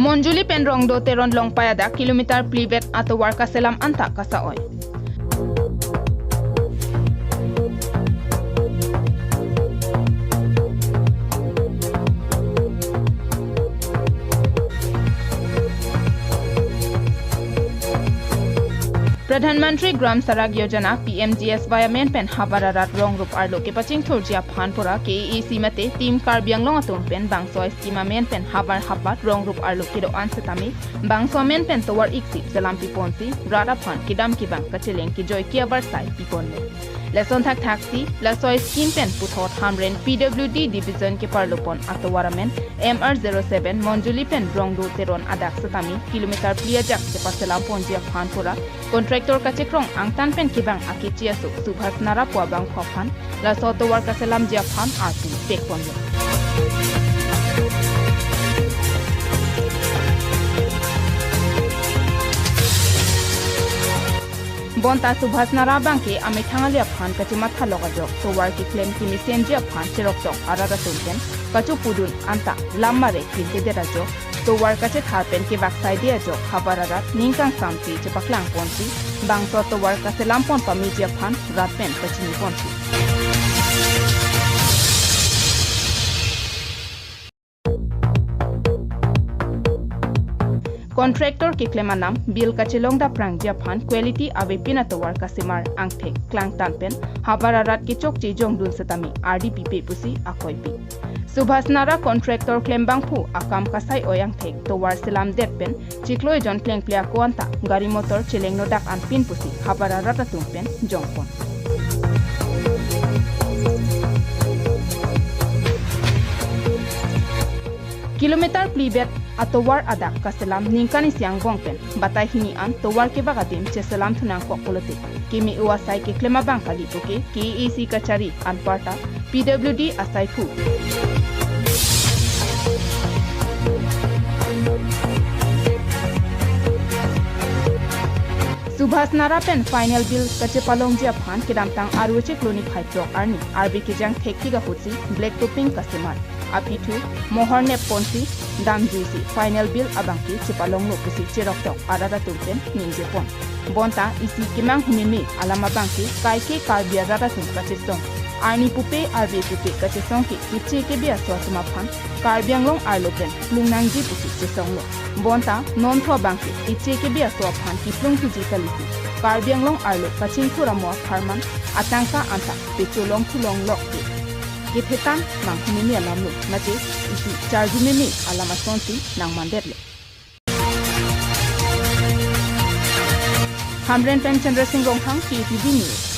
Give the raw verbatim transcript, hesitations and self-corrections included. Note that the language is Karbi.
Monjuli pen Rongdo Teron Longpai adak kilometer phli vet atovar kaselam anta kasa-oi. Pradhan Mantri Gram Sadak Yojana, P M G S Y amen pen havar arat rong rup arlo kepachingthurji aphan pura K A A C mate Team Karbi Anglong atum pen bangso scheme amen pen havar havar rong rup arlo kedo-an setame bangso amen pen tovar iksi selam piponsi rat aphan kedam kevang kacheleng kejoi ke-avarsai piponlo. Lason thakthaksi laso scheme pen puthot Hamren P W D division keparlopon atovar amen M R zero seven Monjuli pen Rongdo Teron adak setame kilometer phli ajak chepaselam ponji aphan pura contractor kachekrong angtan pen kevang akechi aso Subhas Nara pu abangphu aphan laso tovar kaselamji aphan arpin pekponlo. Bonta Subhas Nara abangke amethang ali aphan kachematha lok ajok tovar keklem kemesenji aphan cheroktok arat atum pen kachopudun anta lam mare kintedet ajok tovar kachethar pen kevak saide ajok havar arat ning kangsam si chepaklang ponsi bangso tovar kaselam pon pameji aphan rat pen pachini ponsi. Contractor keklem anam bill kachelong daprangji aphan quality avepin atovar kasemar angthek klangtan pen havar arat kechokche jongdun setame ardi pipe pusi akoipi. Subhas Nara contractor klembangphu akam kasai-oi angthek tovar selamdet pen chiklo ejon plengple ako anta gari motor chelengno dak anpin pusi havar arat atum pen jongpon. Kilometer phli vet atovar adak kaselam ningkan isi angbong pen batai hini an tovar kevak adim cheselam thu nangkok pulote keme-o asai keklem abang kali puke K A A C kachari anparta P W D asaiphu Subhas Nara pen final bill kachepalongji aphan kedamtang arve chiklo niphai throk arni arve kejang thektik ahutsi black topping kasemar. Aphi thu mohor nep ponsi damjuisi final bill abangke chepalonglo pusi cheroktok arat atum pen ningjepon. Bonta isi kemanghu meme alam abangke kaike Karbi arat atum kachesong. Arni pupe arve pupe kachesong ke keche kebe aso atum aphan Karbi Anglong arlo pen plung nangji pusi chesonglo. Bonta nonthu abangke keche kebe aso aphan keplung thuji kalisi Karbi Anglong arlo kachingthur amo apharman atangka anta pecholong thulong lok ke. Kethetan manghu meme alamlo, mate isi charju meme alam asonsi nangmandetlo. Hamren pen Chandra Singh Ronghang, K T V News.